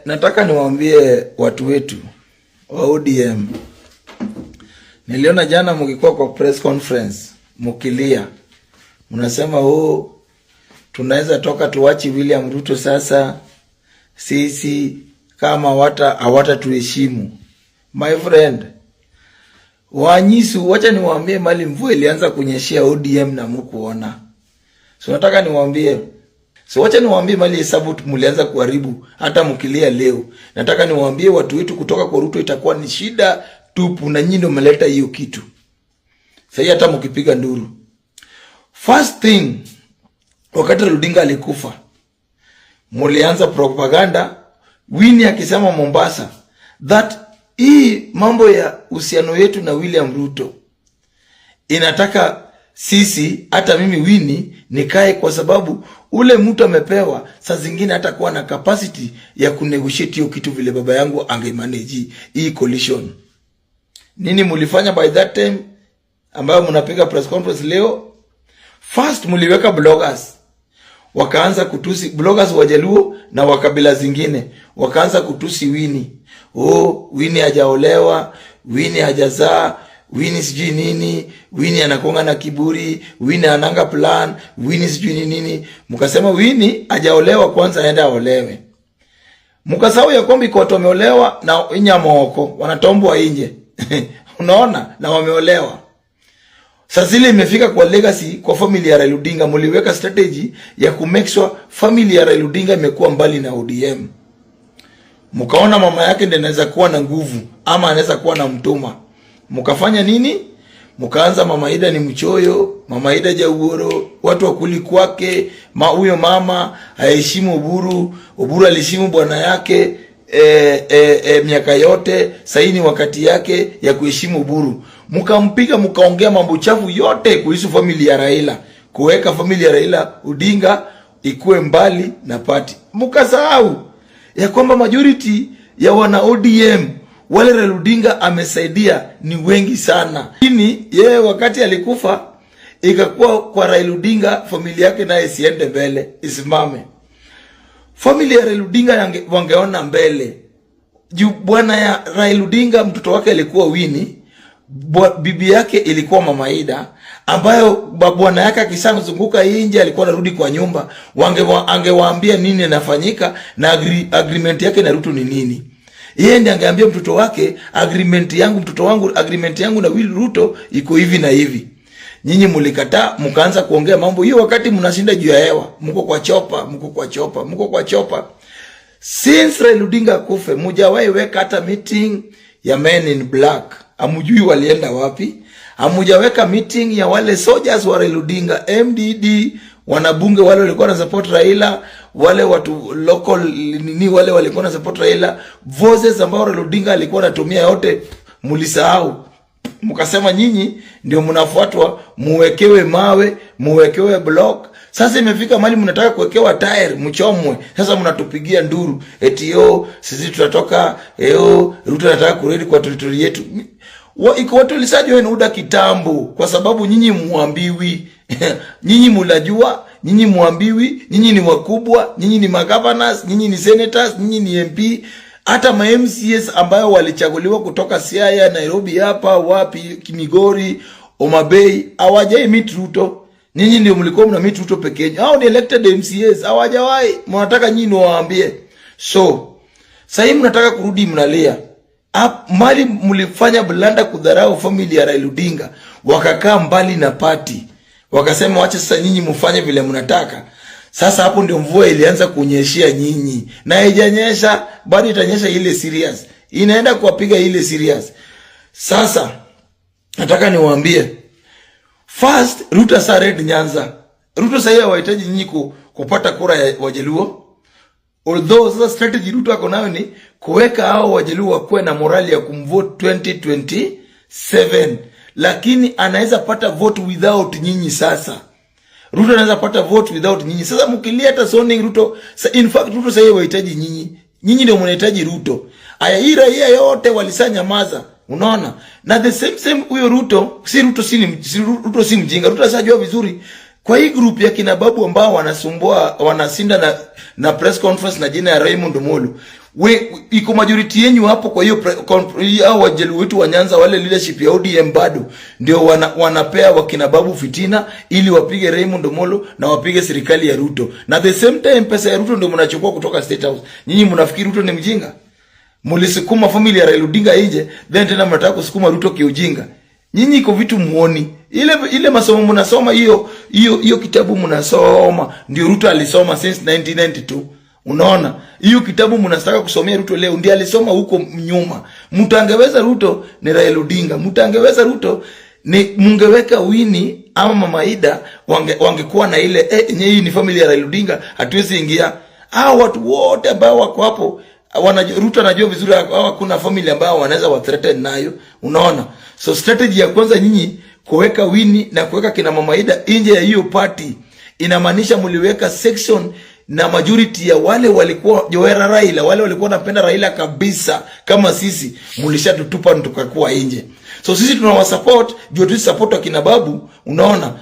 Nataka niwaambie watu wetu wa ODM. Niliona jana mkikuwa kwa press conference mkilia, mnasema, "Oh, tunaweza toka tuwachi William Ruto sasa, sisi kama wata hawatatuheshimu." My friend, Wanyisu, wacha niwaambie mali mvua ilianza kunyeshea ODM na mkuona. So nataka niwaambie. So wacha niwaambie mali hesabu mlianza kuharibu hata mkilia leo. Nataka niwaambie watu wetu, kutoka kwa Ruto itakuwa ni shida tupu na nyinyi ndio mmeleta hiyo kitu. Sasa hata mkipiga nduru. First thing, wakati Odinga alikufa, mulianza propaganda, Winnie akisema Mombasa that hii mambo ya uhusiano yetu na William Ruto inataka sisi, hata mimi Winnie nikae, kwa sababu ule mtu amepewa saa zingine hata kuwa na capacity ya kunegotiate hiyo kitu vile baba yangu angemanage hii coalition. Nini mulifanya by that time ambayo mnapiga press conference leo? First muliweka bloggers wakaanza kutusi, bloggers Wajaluo na wa kabila zingine wakaanza kutusi Winnie. "Oh, Winnie hajaolewa, Winnie hajazaa, Winnie sijui nini, Winnie anakonga na kiburi, Winnie ananga plan, Winnie sijui ni nini." Mkasema Winnie hajaolewa, kwanza aende aolewe. Mkasahau ya kwamba iko watu wameolewa na inyamoko wanatombwa nje. Unaona, na wameolewa. Sasa zile imefika kwa legacy kwa family ya Raila Odinga, mliweka strategy ya ku make sure family ya Raila Odinga imekuwa mbali na ODM. Mkaona mama yake ndiye anaweza kuwa na nguvu ama anaweza kuwa na mtuma. Mkafanya nini? Mkaanza Mama Ida ni mchoyo, Mama Ida Jauoro, watu wakuli kwake, ma huyo mama haheshimu Oburu, Oburu aliheshimu bwana yake miaka yote, sahii ni wakati yake ya kuheshimu Oburu. Mkampiga, mkaongea mambo chafu yote kuhusu familia ya Raila, kuweka familia ya Raila Odinga ikuwe mbali na party. Mkasahau ya kwamba majority ya wana ODM wale Raila Odinga amesaidia ni wengi sana, lakini yeye wakati alikufa ikakuwa kwa Raila Odinga familia yake naye isiende mbele, isimame. Familia ya Raila Odinga wangeona mbele juu bwana ya Raila Odinga mtoto wake alikuwa Winnie, bibi yake ilikuwa Mama Ida, ambayo bwana yake akishazunguka nje alikuwa anarudi kwa nyumba, angewaambia nini inafanyika na agreement yake na Ruto ni nini. Yeye ndiye angeambia mtoto wake, "Agreement yangu, mtoto wangu, agreement yangu na Will Ruto iko hivi na hivi." Nyinyi mlikataa, mkaanza kuongea mambo hiyo wakati mnashinda juu ya hewa, mko kwa chopper, mko kwa chopper, mko kwa chopper. Since Raila Odinga akufe, mujawahi weka hata meeting ya men in black. Hamujui walienda wapi. Hamujaweka meeting ya wale soldiers wa Raila Odinga, MDD, wanabunge wale walikuwa na support Raila, wale watu local nini wale walikuwa na support Raila, voices ambao Raila Odinga alikuwa anatumia yote mulisahau. Mkasema nyinyi ndio mnafuatwa, muwekewe mawe, muwekewe block. Sasa imefika mahali mnataka kuwekewa tire mchomwe. Sasa mnatupigia nduru eti yo sisi tutatoka, yo Ruto anataka kurudi kwa territory yetu. Iko watu walisajua wenu UDA kitambo, kwa sababu nyinyi muambiwi. Nyinyi mulajua, nyinyi muambiwi, nyinyi ni wakubwa, nyinyi ni magovernors, nyinyi ni senators, nyinyi ni MP, hata ma MCAs ambayo walichaguliwa kutoka Siaya, Nairobi hapa, wapi, Migori, Homa Bay, hawajai meet Ruto. Nyinyi ndio mlikuwa mna meet Ruto peke yenu. Hao ni elected MCAs, hawajawahi. Mnataka nyinyi waambie. So, sasa hivi mnataka kurudi mnalia. Mali mlifanya blunder kudharau familia ya Raila Odinga, wakakaa mbali na party. Wakasema wacha sasa nyinyi mfanye vile mnataka. Sasa hapo ndio mvua ilianza kunyeshia nyinyi. Na haijanyesha, bado itanyesha ile serious. Inaenda kuwapiga ile serious. Sasa nataka niwaambie, first, Ruto sa raid Nyanza. Ruto sasa hawahitaji nyinyi kupata kura ya Wajaluo. Although sasa strategy Ruto ako nayo ni kuweka hao Wajaluo wakuwe na morali ya kumvote 2027, lakini anaweza pata vote without nyinyi. Sasa Ruto anaweza pata vote without nyinyi. Sasa mkilia hata zoning Ruto, in fact Ruto sasa hawahitaji nyinyi. Nyinyi ndio mnahitaji Ruto. Aya, hii raia yote walisanyamaza. Unaona? Na the same same huyo Ruto, si Ruto si, ni, si Ruto si mjinga. Ruto ashajua vizuri Kwa hii group ya kina Babu ambao wanasumbua, wanasinda na press conference na jina ya Raymond Omolo, we iko majority yenyu hapo. Kwa hiyo hao Wajaluo wetu wa Nyanza, wale leadership ya ODM bado ndio wanapea wakina Babu fitina ili wapige Raymond Omolo na wapige serikali ya Ruto, na the same time pesa ya Ruto ndio mnachukua kutoka State House. Nyinyi mnafikiri Ruto ni mjinga? Mulisukuma family ya Raila Odinga nje, then tena mnataka kusukuma Ruto kiujinga. Nyinyi iko vitu muoni. Ile ile masomo mnasoma, hiyo hiyo hiyo kitabu mnasoma ndio Ruto alisoma since 1992. Unaona? Hiyo kitabu mnataka kusomea Ruto leo ndiye alisoma huko nyuma. Mtu angeweza Ruto ni Raila Odinga. Mtu angeweza Ruto ni mungeweka Winnie ama Mama Ida, wangekuwa na ile yenye hii ni family ya Raila Odinga, hatuwezi ingia. Hao watu wote ambao wako hapo Ruto anajua vizuri hao hakuna family ambayo wanaweza wa threaten nayo. Unaona? So strategy ya kwanza, nyinyi kuweka Winnie na kuweka kina Mama Ida nje ya hiyo party, inamaanisha mliweka section na majority ya wale walikuwa Joera Raila, wale walikuwa wanapenda Raila kabisa kama sisi, mlishatutupa tukakuwa nje. So sisi tunawasupport juu tu support wakina Babu, unaona?